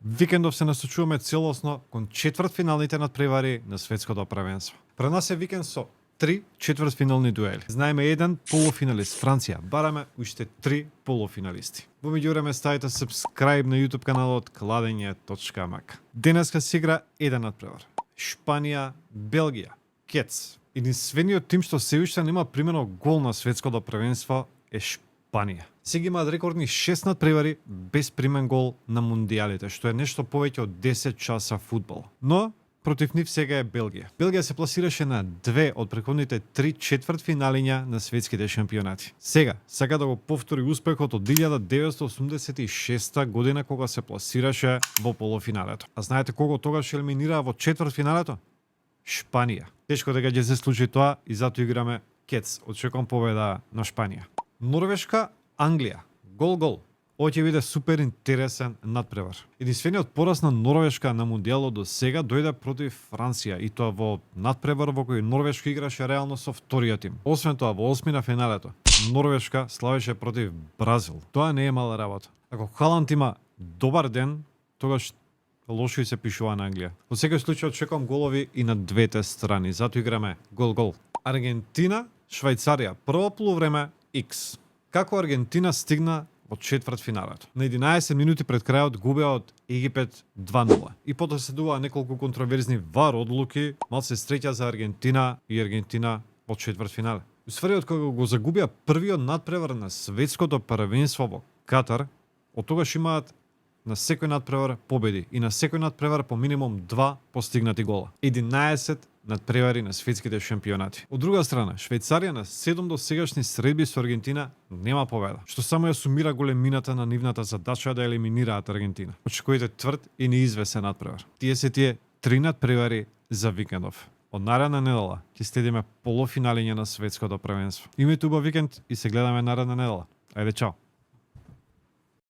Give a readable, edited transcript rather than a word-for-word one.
Викендов се насочуваме целосно кон четвртфиналните надпревари на светското првенство. Пред нас е викенд со 3 четвртфинални дуели. Знаеме еден полуфиналист Франција, бараме уште 3 полуфиналисти. Во меѓувреме ставите subscribe на YouTube каналот Кладење.мак. Денеска се игра еден надпревар. Шпанија, Белгија, Кец. Единствениот тим што се уште нема примено гол на светското првенство е Шпанија. Сега имаат рекордни 6 надпревари без примен гол на мундијалите, што е нешто повеќе од 10 часа фудбал. Но против нив сега е Белгија. Белгија се пласираше на 2 од претходните 3 четвртфиналиња на светските шампионати. Сега сака да го повтори успехот од 1986 година кога се пласираше во полуфиналето. А знаете кого тогаш елиминираа во четвртфиналето? Шпанија. Тешко дека ќе се случи тоа и затоа играме Кец. Очекувам победа на Шпанија. Норвешка, Англија. Гол-гол. Ово ќе биде супер интересен надпревар. Единствениот пораз на Норвешка на мундијалот до сега дојде против Франција и тоа во надпревар во кој Норвешка играше реално со вториот тим. Освен тоа, во осмина финалето, Норвешка славеше против Бразил. Тоа не е мала работа. Ако Халанд има добар ден, тогаш лошо и се пишува на Англија. Во секој случај очекувам голови и на двете страни. Затоа играме гол-гол. Аргентина, Швајцарија. Прво полувреме X. Како Аргентина стигна во четвртфиналето? На 11 минути пред крајот губеа од Египет 2:0. И потоа се дуваа неколку контроверзни вар одлуки, малце среќа за Аргентина и Аргентина во четвртфинале. Усвари од кога го загубија првиот надпревар на светското првенство во Катар, од тогаш имаат на секој надпревар победи и на секој надпревар по минимум 2 постигнати гола. 11 надпревари на светските шампионати. Од друга страна, Швајцарија на 7 досегашни средби со Аргентина нема победа, што само ја сумира големината на нивната задача да елиминираат Аргентина. Очекувате тврд и неизвесен надпревар. Тие се 3 надпревари за викендов. Од наредна недела ќе следиме полуфиналиња на светското првенство. Имајте убав викенд и се гледаме наредна недела. Ајде, чао!